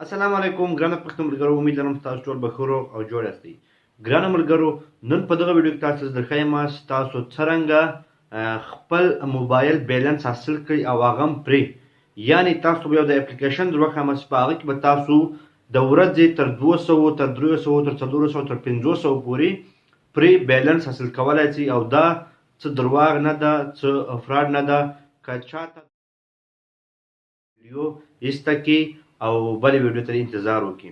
السلام علیکم ګرانو پښتو ملګرو، امید لرم تاسو ټول به ښه روغ او جوړ یاستئ. ګرانو ملګرو، نن په دغه ویډیو کې تاسو ته درښایم چې تاسو څرنګه خپل موبایل بیلنس حاصل کړئ او هغه هم پرې، یعنی تاسو به یو د اپلیکیشن در وښایم چې په هغه کې به تاسو د ورځې تر 200، تر 300، تر 400، تر 500 پورې پرې بیلنس حاصل کولای شئ. او دا څه درواغ نه ده، څه فراډ نه ده. که چاته ویډیو ایسته کې او بلې ویډیو ته انتظار وکړي.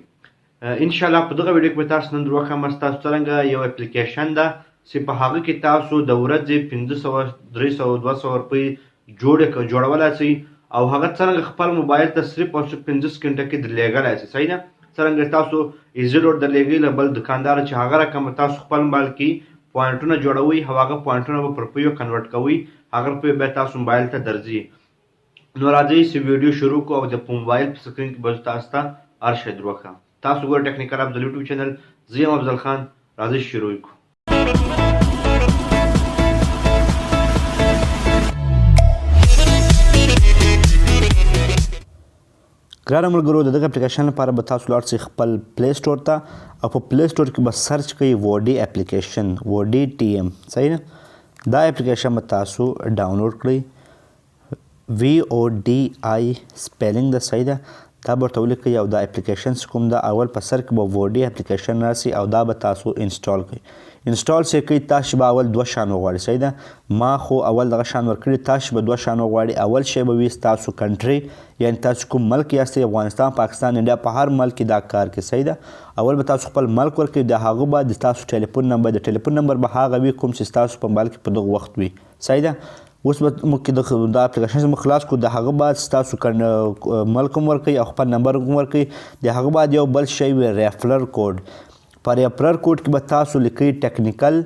ان شاء الله په دغه ویډیو کې به تاسو نن در وښایم چې تاسو څرنګه یو اپلیکیشن ده چې په هغه کې تاسو د ورځې 500، 300، 200 روپۍ جوړولای شئ او هغه څرنګه خپل موبایل ته صرف او صرف 5 سکنټه کې درلېږلای شئ. صحیح ده؟ څرنګه تاسو ایزي لوډ درلېږئ له بل دکاندار چې هغه رقم به تاسو خپل موبایل کې پوینټونه جوړوئ او هغه پوینټونه به پر روپیو کنورټ کوئ، هغه روپۍ بیا تاسو موبایل ته درځي. نو راځئ چې ویډیو شروع کړو او د موبایل په سکرین کې به زه تاسو ته هر شی در وښیم. تاسو ګورئ ټیکنیکل افضل یوټیوب چینل، زه یم افضل خان. راځئ شروع کړو. ګرانو ملګرو، د دغه اپلیکیشن لپاره به تاسو لاړ شئ خپل پلی سټور ته او په پلی سټور کې به سرچ کړئ ووډي اپلیکیشن، ووډي ټي ایم. صحیح ده؟ دا اپلیکیشن به تاسو ډاونلوډ کړئ. وی او ډي آی سپیلینګ ده، صحیح ده؟ دا به ورته ولیکئ او دا اپلیکیشن چې کوم ده اول په سر کې به ووډي اپلیکیشن راسي او دا به تاسو انسټال کړئ. انسټال چې کړئ تاسو به اول دوه شیان وغواړئ. صحیح ده؟ ما خو اول دغه شیان ورکړي، تاسو به دوه شیان وغواړئ. اول شی به وي ستاسو کنټري، یعنی تاسو کوم ملک یاستئ، افغانستان، پاکستان، انډیا، په هر ملک کې دا کار کوي. صحیح ده؟ اول به تاسو خپل ملک ورکړئ، د هغه بعد ستاسو ټلیفون نمبر، د ټلیفون نمبر به هغه وي کوم چې ستاسو په موبایل کې په دغه وخت وي. صحیح ده؟ اوس به موږ کې دا اپلیکیشن موږ خلاص کړو، د هغه بعد ستاسو ملک هم ورکوي او خپل نمبر هم ورکوي. د هغه بعد یو بل شی وي ریفرر کوډ. په ریفرر کوډ کې به تاسو لیکئ ټیکنیکل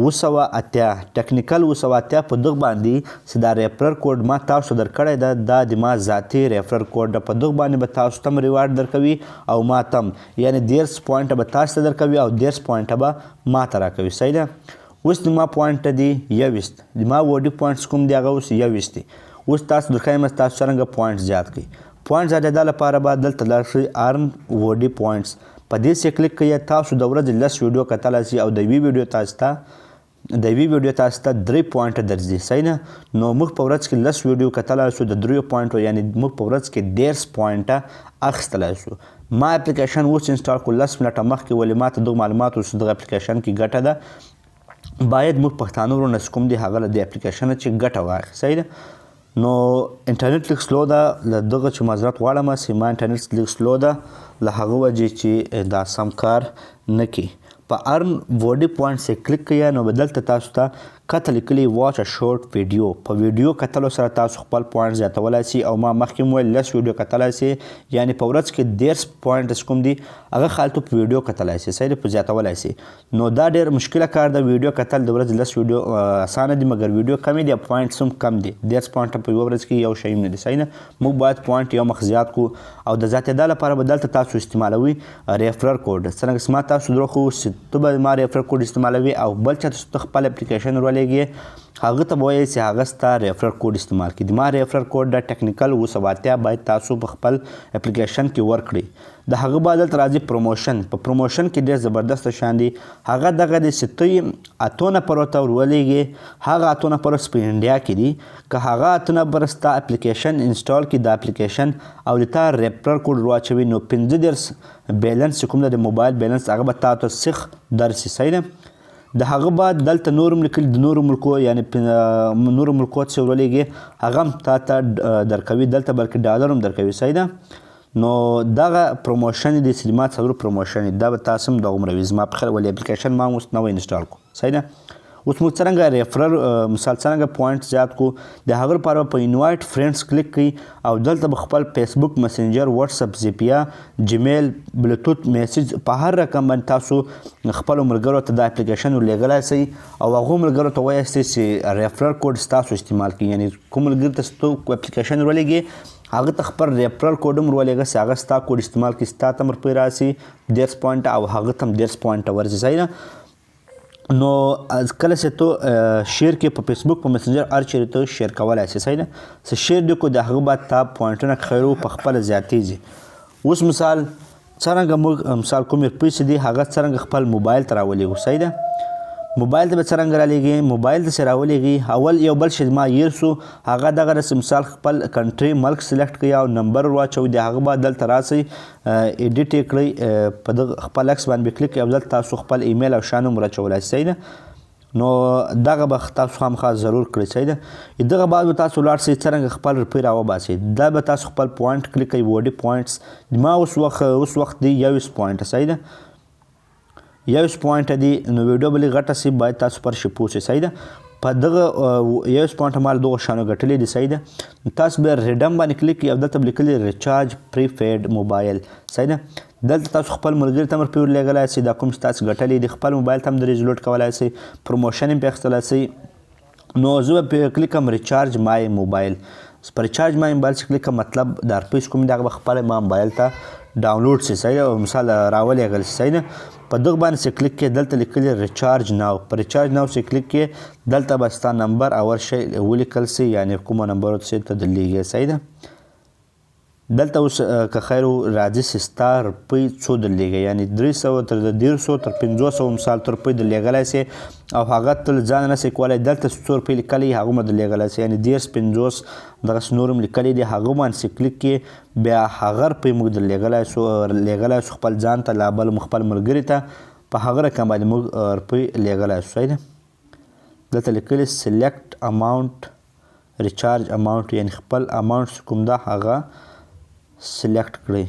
780، ټیکنیکل 780. په دغه باندې چې دا ریفرر کوډ ما تاسو درکړی ده، دا د ما ذاتي ریفرر کوډ ده. په دغه باندې به تاسو ته هم ریوارډ درکوي او ما ته هم، یعنی 30 پوینټه به تاسو ته درکوي او 30 پوینټه به ما ته راکوي. صحیح ده؟ اوس د ما پوینټ دی 21، د ما وډي پوینټس کوم دی هغه اوس 21 دی. اوس تاسو درښایم چې تاسو څرنګه پوینټ زیات کړئ. پوینټ زیاتېدا لپاره به دلته لاړ شئ ارن وډي پوینټس، په دې سې کلیک کړئ. تاسو د ورځې 10 ویډیو کتلی شئ او د یوې ویډیو تاسو ته د یوې ویډیو تاسو ته 3 پوینټ درځي. صحیح نه؟ نو موږ په ورځ کې 10 ویډیو کتلی شو د 3 پوینټو، یعنی موږ په ورځ کې 30 پوینټه اخیستلی شو. ما اپلیکیشن اوس انسټال کړو 10 منټه مخکې، ولې ما ته دغه معلومات اوس دغه اپلیکیشن کې ګټه ده. باید موږ پښتانه وروڼه چې کوم دي هغه له دې اپلیکیشنه چې ګټه واخلي. صحیح ده؟ نو انټرنیټ لږ سلو ده، له دغه چې معذرت غواړم چې ما انټرنیټ لږ سلو ده، له هغه وجې چې دا سم کار نه کوي. په ارن وډي پوینټ سې کلیک کړئ، نو به دلته تاسو ته کته لیکلي واچ ا شورټ ویډیو. په ویډیو کتلو سره تاسو خپل پوینټ زیاتولای شئ. او ما مخکې هم وویل 10 ویډیو کتلای شئ، یعنی په ورځ کې 30 پوینټ کوم دي هغه خالتو په ویډیو کتلای شئ. صحیح ده؟ په زیاتولای شئ. نو دا ډېر مشکله کار ده. ویډیو کتل د ورځې 10 ویډیو اسانه دي، مګر ویډیو کمې دي او پوینټس هم کم دي. 30 پوینټ په یوه ورځ کې یو شی هم نه دي. صحیح نه؟ موږ باید پوینټ یو مخ زیات کړو او د زیاتېدا لپاره به دلته تاسو استعمالوئ ریفرر کوډ. څرنګه چې ما تاسو دروښو چې ته به ما ریفرر کوډ استعمالوي او بل چا ته ته خپل اپلیکیشن ورولېږې، هغه ته به وایې چې هغه ستا ریفرر کوډ استعمال کړي. د ما ریفرر کوډ د ټیکنیکل 780 باید تاسو په خپل اپلیکیشن کې ورکړئ. د هغه بعد دلته راځي پروموشن. په پروموشن کې ډېر زبردست شیان دي. هغه دغه دی چې ته یې اتو نفرو ته ورولېږې، هغه اتو نفرو چې په انډیا کې دي، که هغه اتو نفر ستا اپلیکیشن انسټال کړي، دا اپلیکیشن او د تا ریفرر کوډ ورواچوي، نو 35 بیلنس چې کوم ده د موبایل بیلنس هغه به تا ته سیخ درسي. صحیح ده؟ د هغه بعد دلته نور هم لیکلي د نورو ملکو، یعنی نورو ملکو ته چې ورولېږې هغه هم تا ته درکوي دلته، بلکې ډالر هم درکوي. صحیح ده؟ نو دغه پروموشن دی چې ما څلور پروموشن دی، دا به تاسو هم دغومره وي زما په خیال. ولې اپلیکیشن ما اوس نوی انسټال کړو. صحیح ده؟ اوس موږ څرنګه ریفرر مثال څرنګه پوینټ زیات کړو، د هغه لپاره به په انوایټ فرینډز کلیک کړئ او دلته به خپل فیسبوک، مسنجر، واتساپ، زیپیا، جیمیل، بلوتوت میسج په هر رقم باندې تاسو خپلو ملګرو ته دا اپلیکیشن ورلېږلی شئ او هغو ملګرو ته وایاستئ چې ریفرر کوډ ستاسو استعمال کړي. یعنی کوم ملګري ته چې ته اپلیکیشن ورولېږې هغه ته خپل ریفرر کوډ هم ورولېږه چې هغه ستا کوډ استعمال کړي، ستا ته هم روپۍ راسي 30 پوینټ او هغه ته هم 30 پوینټ ورځي. صحیح ده؟ نو کله چې ته شیر کې په فیسبوک په مسنجر هر چیرې ته شیر کولای شې. صحیح ده؟ چې شیر دې کو د هغه بعد تا پوینټونه خیرو په خپله زیاتېږي. اوس مثال څرنګه موږ مثال کوم روپۍ چې دي هغه څرنګه خپل موبایل ته راولېږو، صحیح ده؟ موبایل ته به څرنګه رالیږي؟ موبایل ته چې راولېږي اول یو بل شی ما هېر سو، هغه دغه رسې مثال خپل کنټري ملک سلیکټ کړئ او نمبر ورواچوئ، د هغه بعد دلته راسئ ایډیټ یې کړئ، په دغه خپل عکس باندې کلیک کړئ او دلته تاسو خپل ایمیل او شیان هم وراچولای شئ، صحیح ده؟ نو دغه به تاسو خامخا ضرور کړئ، صحیح ده؟ دغه بعد به تاسو لاړ شئ څرنګه خپل روپۍ راوباسئ، دا به تاسو خپل پوینټ کلیک کړئ، وډي پوینټس ما اوس وخت دی 21 پوینټ، صحیح ده؟ 21 پوینټ دی. نو ویډیو به لږ غټه سي، باید تاسو پر شي پوه شئ، صحیح ده؟ په دغه 21 پوینټ ما له دغو شیانو ګټلې دي، صحیح ده؟ تاسو به ریډم باندې کلیک کړئ او دلته به لیکلي ریچارج پریفیډ موبایل، صحیح ده؟ دلته تاسو خپل ملګري ته هم روپۍ ورلېږلی شئ، دا کوم چې تاسو ګټلې دي خپل موبایل ته هم د ریزلوټ کولی شئ، پروموشن هم پرې اخیستلی شئ. نو زه به پرې کلیک کوم ریچارج مای موبایل، پر ریچارج مای موبایل چې کلیک کوم مطلب دا روپۍ چې کوم دي هغه به خپله ما موبایل ته ډاونلوډ شي، صحیح ده؟ او مثال راولېږل شي، صحیح ده؟ په دغه باندې چې کلیک کړې دلته لیکلي ریچارج ناو، په ریچارج ناو چې کلیک کړې دلته به ستا نمبر او هر شی ولیکل شي، یعنې کومه نمبر چې ته درلېږي، صحیح ده؟ دلته اوس که خیر و راځي چې ستا روپۍ څو درلېږي، یعنې 300 تر 300 تر 500 مثال ته روپۍ درلېږلی شي او هغه ته له ځانه نه شي کولی. دلته څو روپۍ لیکلي هغومره درلېږلی شي، یعنې 30 50 دغسې نور هم لیکلي دي، هغه باندې چې کلیک کړې بیا هغه روپۍ موږ درلېږلی شو، لېږلی شو خپل ځان ته لا بل خپل ملګري ته، په هغه رقم باندې موږ روپۍ لېږلی شو، صحیح ده؟ دلته لیکلي سلیکټ اماونټ ریچارج اماونټ، یعنې خپل اماونټ چې کوم ده هغه سلیکټ کړئ.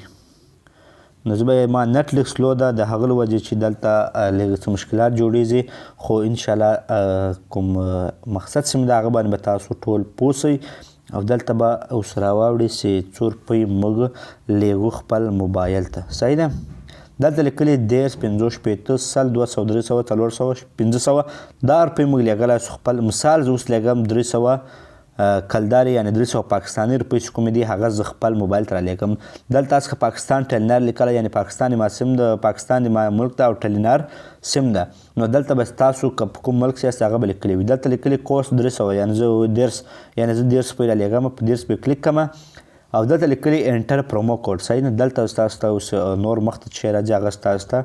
نو زه به ما نټ لږ سلو ده د هغه له وجې چې دلته لږ څه مشکلات جوړېږي، خو انشاءالله کوم مقصد چې مې ده هغه باندې به تاسو ټول پوه شئ. او دلته به اوس راواوړي چې څو روپۍ موږ لېږو خپل موبایل ته، صحیح ده؟ دلته لیکلي 30 50 60 100 200 300 400 500، دا روپۍ موږ لېږلی شو خپل. مثال زه اوس لېږم 300 کلدارې، یعنې 300 پاکستاني روپۍ چې کومې دي هغه زه خپل موبایل ته رالیږم. دلته تاسو که پاکستان ټلینر لیکلی، یعنې پاکستان ما سیم ده، پاکستان ما ملک ده او ټلینر سیم ده، نو دلته به تاسو که په کوم ملک یاست هغه به لیکلی وي. دلته لیکلي کوست 300، یعنې زه 30، یعنې زه 30 روپۍ رالیږم، په 30 روپۍ کلیک کړم او دلته لیکلي انټر پرومو کوډ، صحیح ده؟ دلته اوس تاسو ته اوس نور مخته چې راځي هغه تاسو ته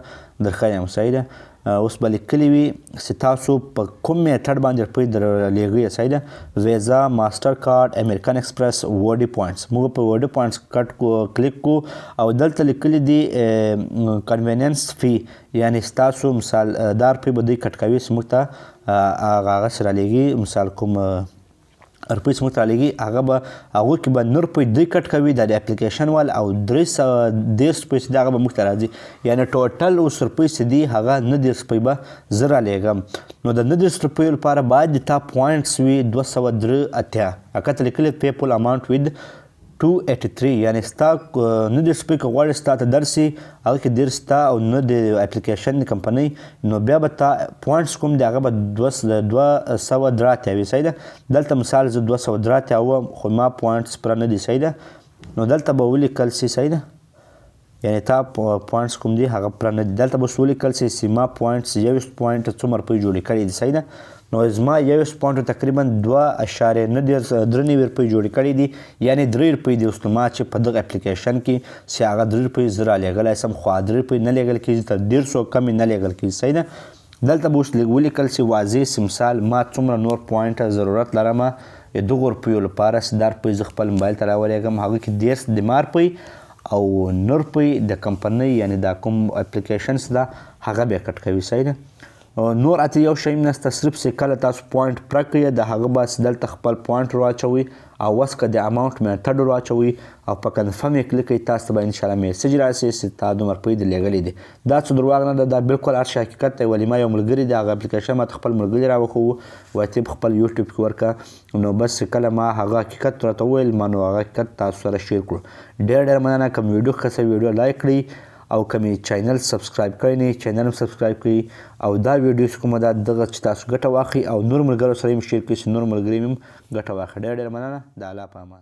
درښیم، صحیح ده؟ اوس به لیکلي وي چې تاسو په کوم میټر باندې روپۍ درلېږئ، صحیح ده؟ ویزا، ماستر کارت، امریکن ایکسپریس، وډي پوینټس. موږ په وډي پوینټس کټ کو کلیک کو او دلته لیکلي دي کنوینینس فی، یعنې ستاسو مثال دا روپۍ به دوی کټ کوي چې موږ ته هغه سره رالیږي، مثال کوم روپۍ چې موږ ته رالیږي هغه به هغو کې به نه روپۍ دوی کټ کوي دا د اپلیکیشن وال، او 330 روپۍ چې دی هغه به موږ ته راځي، یعنې ټوټل اوس روپۍ چې دي هغه نه 30 روپۍ به زه رالیږم. نو د نه 30 روپیو لپاره باید د تا پوینټس وي 283، هغه ته لیکلي پیپل اماونټ وید 283، یعنې ستا نه 30 روپۍ که غواړې ستا ته درسي هغه کې 30 ستا او نه د اپلیکیشن د کمپنۍ، نو بیا به تا پوینټس کوم دی هغه به 283 وي، صحیح ده؟ دلته مثال زه 283 وم خو ما پوینټس پوره نه دي، صحیح ده؟ نو دلته به ولیکل سي، صحیح ده؟ یعنې تا پوینټس کوم دي هغه پوره نه دي، دلته به اوس ولیکل سي چې ما پوینټس 21 پوینټ څومره روپۍ جوړې کړې دي، صحیح ده؟ نو زما 21 پوینټ تقریباً دوه اشاریه نه دېرش درې نوي روپۍ جوړې کړې دي، یعنې 3 روپۍ دي اوس نو ما چې په دغه اپلیکیشن کې چې هغه 3 روپۍ زه رالیږلی سم، خو هغه 3 روپۍ نه لیږل کېږي، تر 300 کمې نه لیږل کېږي، صحیح ده؟ دلته به اوس لږ ولیکل سي واضح سي مثال ما څومره نور پوینټ ضرورت لرم دغو روپیو لپاره چې دا روپۍ زه خپل موبایل ته راولیږم، هغه کې 30 د ما روپۍ او نه روپۍ د کمپنۍ، یعنې دا کوم اپلیکیشنس ده هغه بیا کټ کوي، صحیح ده؟ نور اته یو شی هم نشته، صرف چې کله تاسو پوینټ پوره کړئ د هغه بس دلته خپل پوینټ ورواچوئ او وس که د اماونټ میټډ ورواچوئ او په کنفرم یې کلیک کړئ، تاسو ته به انشاءالله میسج راشي چې تا دومره روپۍ درلېږلې دي. دا څه درواغ نه ده، دا بالکل هر شی حقیقت دی. ولې ما یو ملګري دی هغه اپلیکیشن ما ته خپل ملګري راوښوو، وایي ته په خپل یوټیوب کې ورکړه، نو بس کله ما هغه حقیقت راته وویل ما نو هغه حقیقت تاسو سره شیر کړو. ډېره ډېره مننه. که مې ویډیو ښه شوه ویډیو لایک کړئ او که مې چینل سبسکرایب کړئ نه چینل هم سبسکرایب کړئ، او دا ویډیو چې کومه ده دغه چې تاسو ګټه واخلئ او نور ملګرو سره هم شیر کړئ چې نور ملګري هم ګټه واخلي. ډېره ډېره مننه. د الله په امان.